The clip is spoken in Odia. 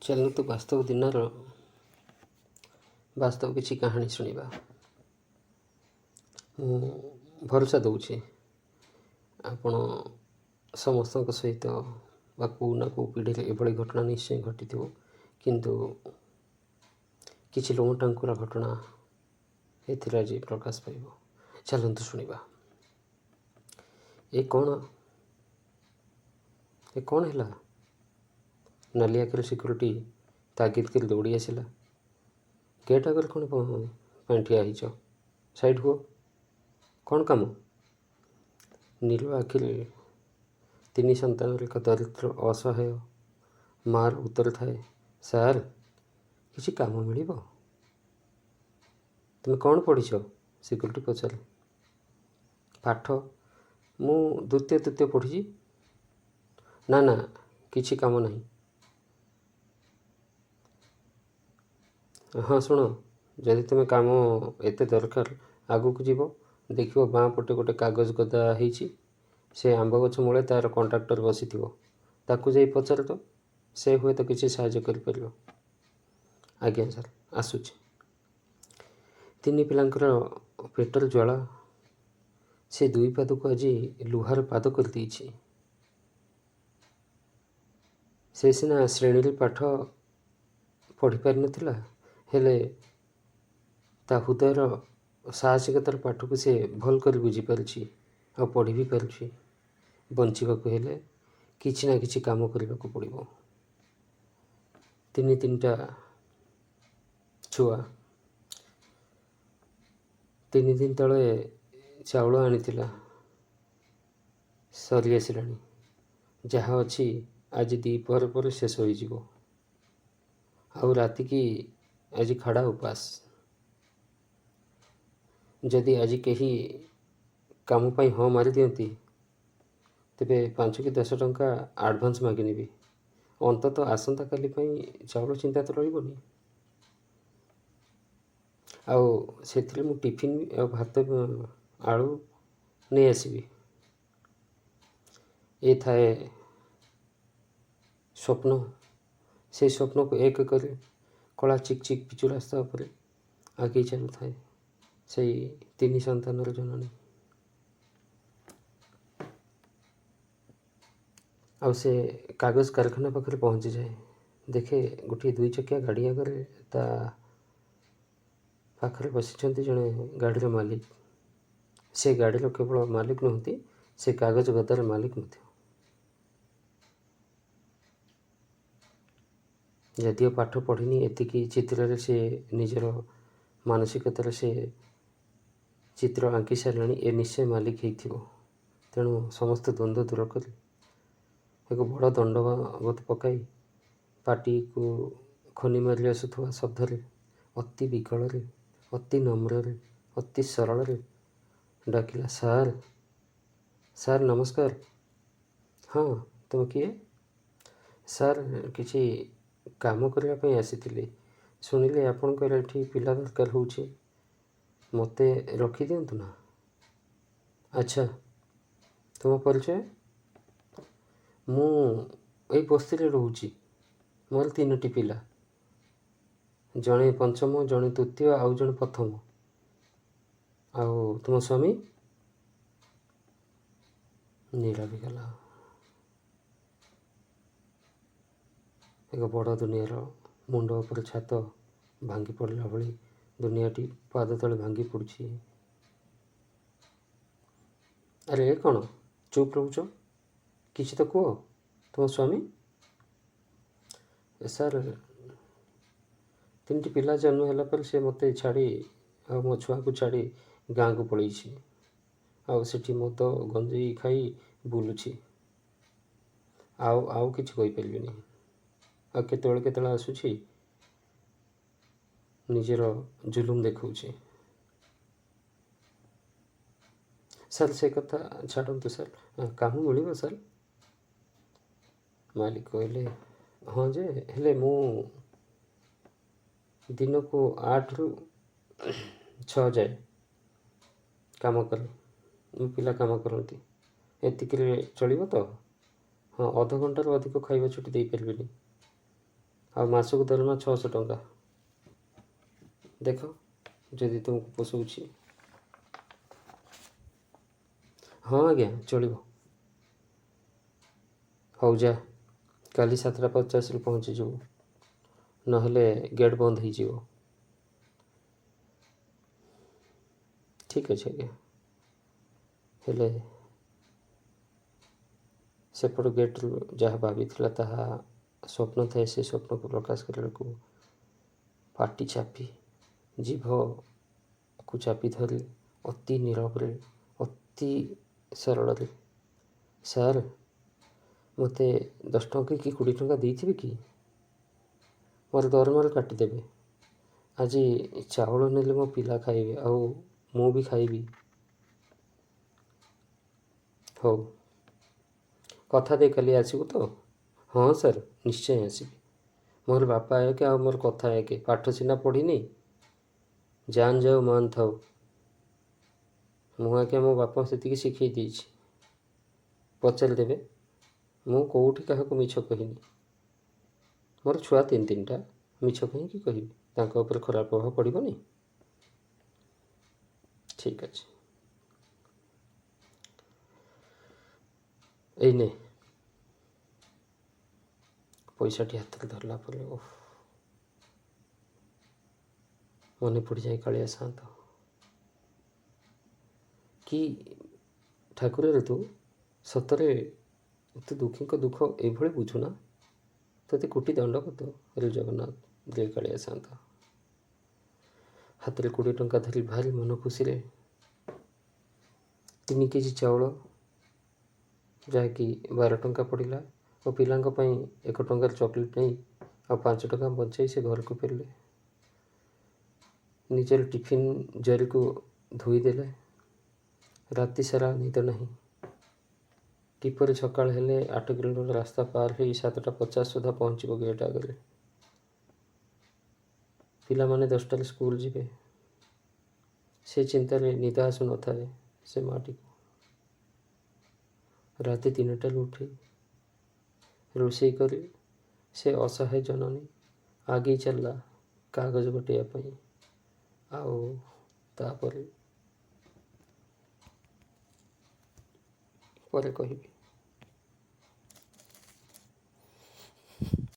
ଚାଲନ୍ତୁ ବାସ୍ତବ ଦିନର ବାସ୍ତବ କିଛି କାହାଣୀ ଶୁଣିବା। ମୁଁ ଭରସା ଦେଉଛି ଆପଣ ସମସ୍ତଙ୍କ ସହିତ ବା କେଉଁ ନା କେଉଁ ପିଢ଼ିରେ ଏଭଳି ଘଟଣା ନିଶ୍ଚୟ ଘଟିଥିବ, କିନ୍ତୁ କିଛି ଲୋମଟାଙ୍କୁରା ଘଟଣା ଏଥିରେ ଆଜି ପ୍ରକାଶ ପାଇବ। ଚାଲନ୍ତୁ ଶୁଣିବା। ଏ କ'ଣ ହେଲା? ନାଲି ଆଖିର ସିକ୍ୟୁରିଟି ତାଗିଦ କରି ଦୌଡ଼ି ଆସିଲା। ଗେଟ୍ ଆଗରେ କ'ଣ ପାଇଁ ଠିଆ ହେଇଛ? ସାଇଡ଼୍ ହୁଅ। କ'ଣ କାମ? ନୀଳ ଆଖିରେ ତିନି ସନ୍ତାନର ଏକ ଦରିଦ୍ର ଅସହାୟ ମା'ର ଉତ୍ତର ଥାଏ, ସାର୍ କିଛି କାମ ମିଳିବ? ତୁମେ କ'ଣ ପଢ଼ିଛ? ସିକ୍ୟୁରିଟି ପଚାରେ। ପାଠ ମୁଁ ଦ୍ୱିତୀୟ ତୃତୀୟ ପଢ଼ିଛି। ନା ନା, କିଛି କାମ ନାହିଁ। ହଁ ଶୁଣ, ଯଦି ତୁମେ କାମ ଏତେ ଦରକାର, ଆଗକୁ ଯିବ, ଦେଖିବ ବାଁ ପଟେ ଗୋଟେ କାଗଜ ଗଦା ହେଇଛି। ସେ ଆମ୍ବ ଗଛ ମୂଳେ ତା'ର କଣ୍ଟ୍ରାକ୍ଟର ବସିଥିବ। ତାକୁ ଯାଇ ପଚାର ତ, ସେ ହୁଏତ କିଛି ସାହାଯ୍ୟ କରିପାରିବ। ଆଜ୍ଞା ସାର୍, ଆସୁଛି। ତିନି ପିଲାଙ୍କର ପେଟର ଜ୍ୱାଳା ସେ ଦୁଇ ପାଦକୁ ଆଜି ଲୁହାର ପାଦ କରିଦେଇଛି। ସେ ସିନା ଶ୍ରେଣୀରେ ପାଠ ପଢ଼ିପାରିନଥିଲା, ହେଲେ ତା ହୃଦୟର ସାହସିକତାର ପାଠକୁ ସେ ଭଲ କରି ବୁଝିପାରିଛି ଆଉ ପଢ଼ି ବି ପାରୁଛି। ବଞ୍ଚିବାକୁ ହେଲେ କିଛି ନା କିଛି କାମ କରିବାକୁ ପଡ଼ିବ। ତିନି ତିନିଟା ଛୁଆ 3 ଦିନ ତଳେ ଚାଉଳ ଆଣିଥିଲା, ସରି ଆସିଲାଣି। ଯାହା ଅଛି ଆଜି ଦ୍ୱିପହର ପରେ ଶେଷ ହୋଇଯିବ। ଆଉ ରାତିକି ଆଜି ଖାଡ଼ା ଉପାସ। ଯଦି ଆଜି କେହି କାମ ପାଇଁ ହଁ ମାରିଦିଅନ୍ତି, ତେବେ 5 କି 10 ଟଙ୍କା ଆଡ଼ଭାନ୍ସ ମାଗିନେବି। ଅନ୍ତତଃ ଆସନ୍ତାକାଲି ପାଇଁ ଚାଉଳ ଚିନ୍ତା ତ ରହିବନି। ଆଉ ସେଥିରେ ମୁଁ ଟିଫିନ୍ ଆଉ ଭାତ ଆଳୁ ନେଇ ଆସିବି। ଏ ଥାଏ ସ୍ୱପ୍ନ। ସେଇ ସ୍ୱପ୍ନକୁ ଏକ କରି କଳା ଚିକ୍ ଚିକ୍ ପିଚୁ ରାସ୍ତା ଉପରେ ଆଗେଇ ଚାଲୁଥାଏ ସେଇ 3 ସନ୍ତାନର ଜନନୀ। ଆଉ ସେ କାଗଜ କାରଖାନା ପାଖରେ ପହଞ୍ଚିଯାଏ। ଦେଖେ ଗୋଟିଏ 2 ଚକିଆ ଗାଡ଼ି ଆଗରେ ତା ପାଖରେ ବସିଛନ୍ତି ଜଣେ ଗାଡ଼ିର ମାଲିକ। ସେ ଗାଡ଼ିର କେବଳ ମାଲିକ ନୁହନ୍ତି, ସେ କାଗଜ ଗଦାର ମାଲିକ ମଧ୍ୟ। ଯଦିଓ ପାଠ ପଢ଼ିନି, ଏତିକି ଚିତ୍ରରେ ସେ ନିଜର ମାନସିକତାରେ ସେ ଚିତ୍ର ଆଙ୍କି ସାରିଲାଣି। ଏ ନିଶ୍ଚୟ ମାଲିକ ହେଇଥିବ। ତେଣୁ ସମସ୍ତ ଦ୍ୱନ୍ଦ୍ୱ ଦୂର କରି ଏକ ବଡ଼ ଦଣ୍ଡବତ ପକାଇ ପାଟିକୁ ଖନି ମାରି ଆସୁଥିବା ଶବ୍ଦରେ ଅତି ବିକଳରେ, ଅତି ନମ୍ରରେ, ଅତି ସରଳରେ ଡାକିଲା, ସାର୍, ସାର୍ ନମସ୍କାର। ହଁ, ତୁମେ କିଏ? ସାର୍, କିଛି କାମ କରିବା ପାଇଁ ଆସିଥିଲି। ଶୁଣିଲି ଆପଣଙ୍କର ଏଠି ପିଲା ଦରକାର ହେଉଛି, ମୋତେ ରଖିଦିଅନ୍ତୁ ନା। ଆଚ୍ଛା, ତୁମ ପରିଚୟ? ମୁଁ ଏଇ ବସ୍ତିରେ ରହୁଛି। ମୋର 3ଟି ପିଲା, ଜଣେ ପଞ୍ଚମ, ଜଣେ ତୃତୀୟ, ଆଉ ଜଣେ ପ୍ରଥମ। ଆଉ ତୁମ ସ୍ୱାମୀ? ନୀରବି ଗଲା। ଏକ ବଡ଼ ଦୁନିଆର ମୁଣ୍ଡ ଉପରେ ଛାତ ଭାଙ୍ଗି ପଡ଼ିଲା ଭଳି ଦୁନିଆଟି ପାଦ ତଳେ ଭାଙ୍ଗି ପଡ଼ୁଛି। ଆରେ ଏ କ'ଣ ଚୁପ୍ ରହୁଛ? କିଛି ତ କୁହ। ତୁମ ସ୍ୱାମୀ? ସାର୍, 3ଟି ପିଲା ଜନ୍ମ ହେଲା ପରେ ସେ ମୋତେ ଛାଡ଼ି ଆଉ ମୋ ଛୁଆକୁ ଛାଡ଼ି ଗାଁକୁ ପଳେଇଛି। ଆଉ ସେଠି ମଦ ଗଞ୍ଜେଇ ଖାଇ ବୁଲୁଛି। ଆଉ କିଛି କହିପାରିବିନି। ଆଉ କେତେବେଳେ କେତେବେଳେ ଆସୁଛି, ନିଜର ଜୁଲୁମ ଦେଖାଉଛି। ସାର୍, ସେ କଥା ଛାଡ଼ନ୍ତୁ ସାର୍, କାମ ମିଳିବ ସାର୍? ମାଲିକ କହିଲେ, ହଁ ଯେ, ହେଲେ ମୁଁ ଦିନକୁ 8ରୁ 6 ଯାଏ କାମ କରେ। ମୋ ପିଲା କାମ କରନ୍ତି। ଏତିକିରେ ଚଳିବ ତ? ହଁ, ଅଧଘଣ୍ଟାରୁ ଅଧିକ ଖାଇବା ଛୁଟି ଦେଇପାରିବିନି। ଆଉ ମାସକୁ ଦରମା 600 ଟଙ୍କା। ଦେଖ ଯଦି ତୁମକୁ ପୋଷଉଛି। ହଁ ଆଜ୍ଞା, ଚଳିବ। ହଉ ଯା, କାଲି 7:50ରେ ପହଞ୍ଚିଯିବୁ, ନହେଲେ ଗେଟ୍ ବନ୍ଦ ହେଇଯିବ। ଠିକ୍ ଅଛି ଆଜ୍ଞା। ହେଲେ ସେପଟ ଗେଟ୍ରୁ ଯାହା ଭାବିଥିଲା ତାହା ସ୍ୱପ୍ନ ଥାଏ, ସେ ସ୍ୱପ୍ନକୁ ପ୍ରକାଶ କରିବାକୁ ପାଟି ଚାପି, ଜିଭକୁ ଚାପି ଧରି ଅତି ନୀରବରେ, ଅତି ସରଳରେ, ସାର୍ ମୋତେ 10 ଟଙ୍କା କି 20 ଟଙ୍କା ଦେଇଥିବେ କି? ମୋର ଦରମାରୁ କାଟିଦେବେ। ଆଜି ଚାଉଳ ନେଲେ ମୋ ପିଲା ଖାଇବେ, ଆଉ ମୁଁ ବି ଖାଇବି। ହଉ, କଥା ଦେଇ କାଲି ଆସିବୁ ତ? ହଁ ସାର୍, ନିଶ୍ଚୟ ଆସିବି। ମୋର ବାପା ଏକେ ଆଉ ମୋର କଥା ଏକେ। ପାଠ ସିନା ପଢ଼ିନି, ଜାନ୍ ଯାଉ ମାନ ଥାଉ। ମୁଁ ଆଜ୍ଞା ମୋ ବାପା ସେତିକି ଶିଖେଇ ଦେଇଛି। ପଚାରିଦେବେ, ମୁଁ କେଉଁଠି କାହାକୁ ମିଛ କହିନି। ମୋର ଛୁଆ 3 3ଟା, ମିଛ କାହିଁକି କହିବି? ତାଙ୍କ ଉପରେ ଖରାପ ପ୍ରଭାବ ପଡ଼ିବନି? ଠିକ୍ ଅଛି, ଏଇ ନେ। ପଇସାଟି ହାତରେ ଧରିଲା ପରେ ଓଃ, ମନେ ପଡ଼ିଯାଏ କାଳିଆ ସାଆନ୍ତ। କି ଠାକୁରରେ ତୁ, ସତରେ ତୁ ଦୁଃଖୀଙ୍କ ଦୁଃଖ ଏଇଭଳି ବୁଝୁନା? ତୋତେ କୋଟି ଦଣ୍ଡବତ ରେ ଜଗନ୍ନାଥ, ରେ କାଳିଆ ସାଆନ୍ତ। ହାତରେ 20 ଟଙ୍କା ଧରି ଭାରି ମନ ଖୁସିରେ 3 କେଜି ଚାଉଳ, ଯାହାକି 12 ଟଙ୍କା ପଡ଼ିଲା, ଓ ପିଲାଙ୍କ ପାଇଁ 1 ଟଙ୍କାର ଚକୋଲେଟ୍ ନେଇ ଆଉ 5 ଟଙ୍କା ବଞ୍ଚାଇ ସେ ଘରକୁ ଫେରିଲେ। ନିଜର ଟିଫିନ୍ ଜରିକୁ ଧୋଇଦେଲେ। ରାତି ସାରା ନିଦ ନାହିଁ। କିପରି ସକାଳ ହେଲେ 8 କିଲୋମିଟର ରାସ୍ତା ପାର ହେଇ 7:50 ସୁଦ୍ଧା ପହଞ୍ଚିବ ଗେଟ୍ ଆଗରେ। ପିଲାମାନେ 10ଟାରେ ସ୍କୁଲ ଯିବେ। ସେ ଚିନ୍ତାରେ ନିଦ ଆସୁନଥାଏ ସେ ମାଟିକୁ। ରାତି 3ଟାରୁ ଉଠି ରୋଷେଇ କରି ସେ ଅସହାୟ ଜନନୀ ଆଗେଇ ଚାଲିଲା କାଗଜ ଗୋଟେଇବା ପାଇଁ। ଆଉ ତାପରେ ପରେ କହିବି।